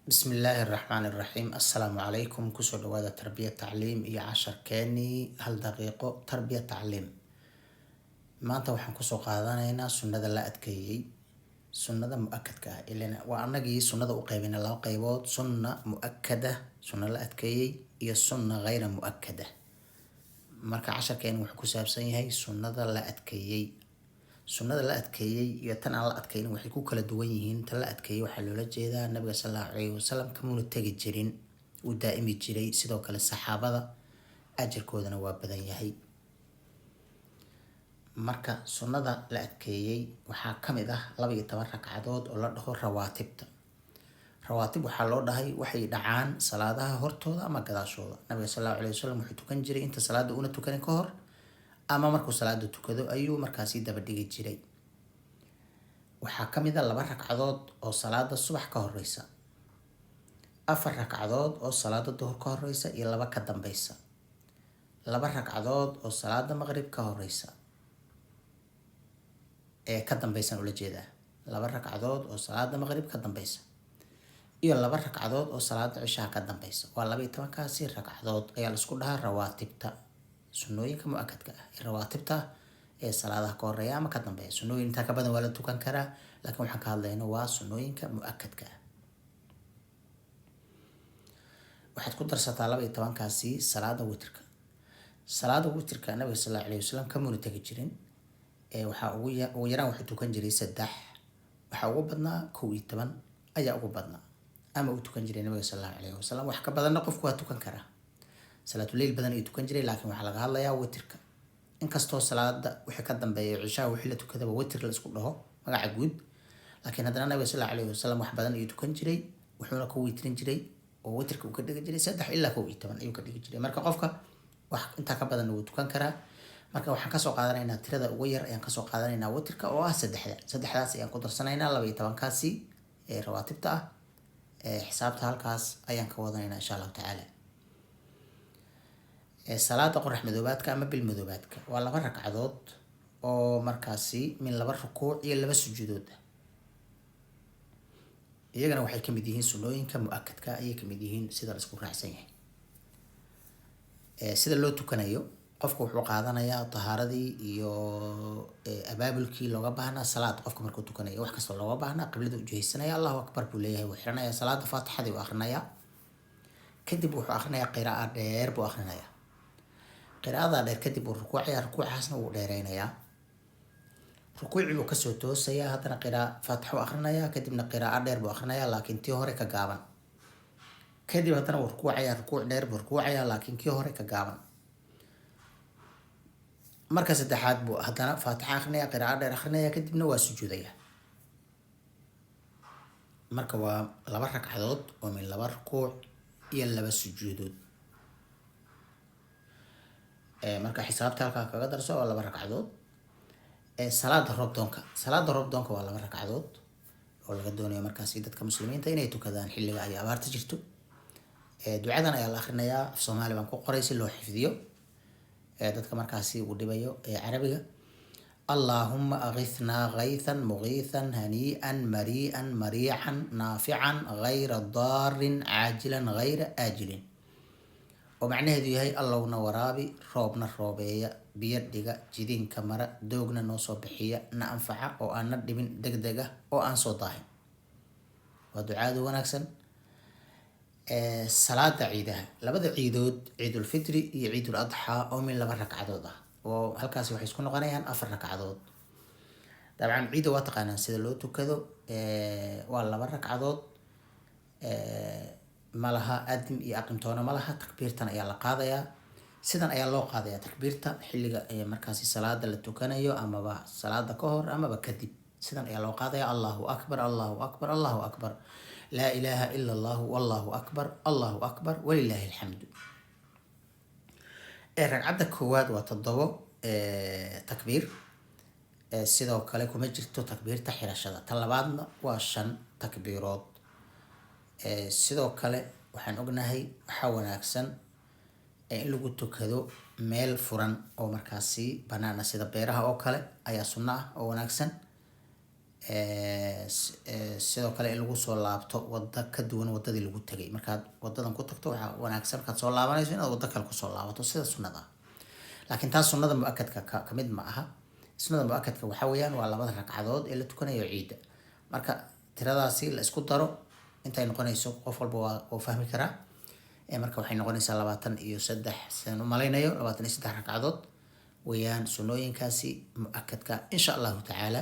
Bismillaahi raxmaani raxiim. Assalaamu calaykum. Kusoo dhawaada Tarbiya Tacliim iyo casharkeenii Hal Daqiiqo Tarbiya Tacliim. Maanta waxaan kusoo qaadanaynaa sunnada la adkeeyey, sunnada mu-akadka ah. Ilan waa anagii sunnada u qaybinay laba qaybood: sunna mu-akada, sunna la adkeeyey, iyo sunna ghayra mu-akada. Marka casharkeeni wuxuu ku saabsan yahay sunnada la adkeeyey. Sunnada la adkeeyey iyo tan aan la adkeynin waxay ku kala duwan yihiin: tan la adkeeyey waxaa loola jeedaa Nabiga sal Allahu calayhi wasalam kamuuna tegi jirin, uu daa'imi jiray. Sidoo kale saxaabada ajarkoodana waa badan yahay. Marka sunnada la adkeeyey waxaa kamid ah 12 ragcadood oo la dhaho rawaatibta. Rawaatib waxaa loo dhahay waxay dhacaan salaadaha hortooda ama gadaashooda. Nabiga sal Allahu alayhi wasalam wuxuu tukan jiray inta salaada una tukanin ka hor, ama markuu salaada tukado ayuu markaasi daba dhigi jiray. Waxaa kamid a 2 ragcadood oo salaada subax ka horeysa, 4 ragcadood oo salaada duhur ka horeysa iyo 2 ka dambeysa, 2 ragcadood oo salaada maqrib ka horeysa ee ka dambeysaan ula jeedaa, 2 ragcadood oo salaada maqrib ka dambeysa iyo 2 ragcadood oo salaada cishaha ka dambeysa. Waa 12-kaasi ragcadood ayaa la isku dhahaa rawaatibta, sunnooyinka mu-akadka ah ee rawaatibta ee salaadaha ka horeeya ama ka dambeeya. Sunnooyin intaa ka badan waa la tukan karaa, laakiin waxaan ka hadlayno waa sunnooyinka mu-akadka ah. Waxaad ku darsataa 12-kaasi salaada witrka. Salaada witrka Nabiga sal Allahu alayhi wasalam kamuuna tegi jirin. Waxaa ugu yaraan wuxuu tukan jiray 3, waxaa ugu badnaa 11 ayaa ugu badnaa ama uu tukan jiray Nabiga sal Allahu alayhi wasalam. Wax ka badanna qofku waa tukan karaa. Salaatuleyl badan ayuu tukan jiray, laakiin waxaa laga hadlayaa witrka. Inkastoo salaada wixii ka dambeeya cishaha wixii la tukadaba witr la isku dhaho magaca guud, laakiin haddana Nabiga sal Allahu alayhi wasalam wax badan ayuu tukan jiray, wuxuuna ku witrin jiray oo witrka uu ka dhigi jiray 3 ilaa 11 ayuu ka dhigi jiray. Marka qofka wax intaa ka badan wuu tukan karaa. Marka waxaan kasoo qaadanaynaa tirada ugu yar ayaan kasoo qaadanaynaa witrka oo ah saddexda. Saddexdaas ayaan ku darsanaynaa 12-kaasi ee rawaatibta ah. Xisaabta halkaas ayaan ka wadanaynaa, insha Allahu tacaala. Salaada qorax madoobaadka ama bil madoobaadka waa 2 ragcadood oo markaasi min 2 rukuuc iyo 2 sujuudood ah. Iyagana waxay kamid yihiin sunnooyinka mu-akadka ayay kamid yihiin, sida la isku raacsan yahay. Sida loo tukanayo, qofka wuxuu qaadanayaa tahaaradii iyo abaabulkii looga baahnaa salaad. Qofka markuu tukanayo wax kastoo looga baahnaa, qiblada ujihaysanaya, Allahu akbar buu leeyahay, wuu xiranaya salaada, faatixadii uu akhrinayaa. Kadib wuxuu akhrinayaa qira'a dheer buu akhrinayaa. Qiraa'ada dheer kadib wuu rukuucaya, rukuucaasna wuu dheereynayaa. Rukuucii buu kasoo toosayaa, haddana qiraa faatixo akhrinayaa, kadibna qiraa'o dheer buu akhrinayaa, laakiin tii hore ka gaaban. Kadib haddana wuu rukuucayaa, rukuuc dheer buu rukuucayaa, laakiin kii hore ka gaaban. Marka saddexaad buu haddana faatixa akrinaya, qiraa'o dheer akrinaya, kadibna waa sujuudaya. Marka waa 2 ragcadood oo min 2 rukuuc iyo 2 sujuudood. Marka xisaabta halkaa kaga darso, waa 2 ragcadood. Salaada roobdoonka. Salaada roobdoonka waa 2 ragcadood oo laga doonayo markaasi dadka muslimiinta inay tukadaan xilliga ay abaarta jirto. Ducadan ayaa la akrinayaa. Af Soomaali baan ku qoray si loo xifdiyo dadka markaasi uu dhibayo Carabiga. Allaahuma agithnaa gaythan mugiithan hanii'an marii'an mariican naafican gayra daarin caajilan gayra aajilin, oo macnaheedu yahay: Allowna waraabi roobna roobeeya, biyo dhiga, jidinka mara, doogna noo soo bixiya, na anfaca oo aan na dhibin, deg deg ah oo aan soo daahin. Waa ducaadu wanaagsan. Salaada ciidaha, labada ciidood, Ciidulfitri iyo Ciidul Adxaa, oo min 2 ragcadood ah, oo halkaasi waxay isku noqonayaan 4 ragcadood. Dabcan ciidda waa taqaanaan sida loo tukado. Waa 2 ragcadood, ma laha adim iyo aqimtoona ma laha. Takbiirtan ayaa la qaadayaa, sidan ayaa loo qaadayaa takbiirta xilliga markaasi salaada la tukanayo, amaba salaada ka hor amaba kadib. Sidan ayaa loo qaadaya: Allahu akbar, Allahu akbar, Allahu akbar, laa ilaaha ila Allahu, wallahu akbar, Allahu akbar, walilaahi alxamdu. Ragcadda koowaad waa 7 takbiir. Sidoo kale kuma jirto takbiirta xirashada. Tan labaadna waa 5 takbiirood. Sidoo kale waxaan ognahay waxaa wanaagsan in lagu tukado meel furan oo markaasi banaan ah, sida beeraha oo kale ayaa sunno ah oo wanaagsan. Sidoo kale in lagu soo laabto wada ka duwan wadadii lagu tagay. Markaad wadadan ku tagto, waxaa wanaagsan markaad soo laabanayso inaad wado kale kusoo laabato, sida sunnada ah. Laakiin taas sunnada mu-akadka kamid ma aha. Sunnada mu-akadka waxaa weeyaan waa labada ragcadood ee la tukanayo ciidda. Marka tiradaasi la isku daro intay noqonayso, qof walba waa fahmi karaa. Marka waxay noqonaysaa 23, sidaan u malaynayo, 23 ragcadood weeyaan sunnooyinkaasi mu-akadka, insha Allahu tacaala.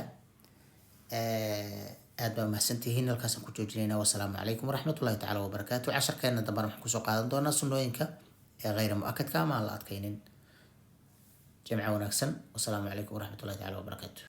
Aad baa mahadsantihiin, halkaasaan ku joojinayna. Wasalaamu calaykum waraxmatullahi tacaala wabarakaatu. Casharkeena dambena waxaan kusoo qaadan doonaa sunnooyinka ee kheyra mu-akadka ama aan la adkaynin. Jimca wanaagsan, wasalaamu calaykum waraxmatullahi tacaala wabarakaatu.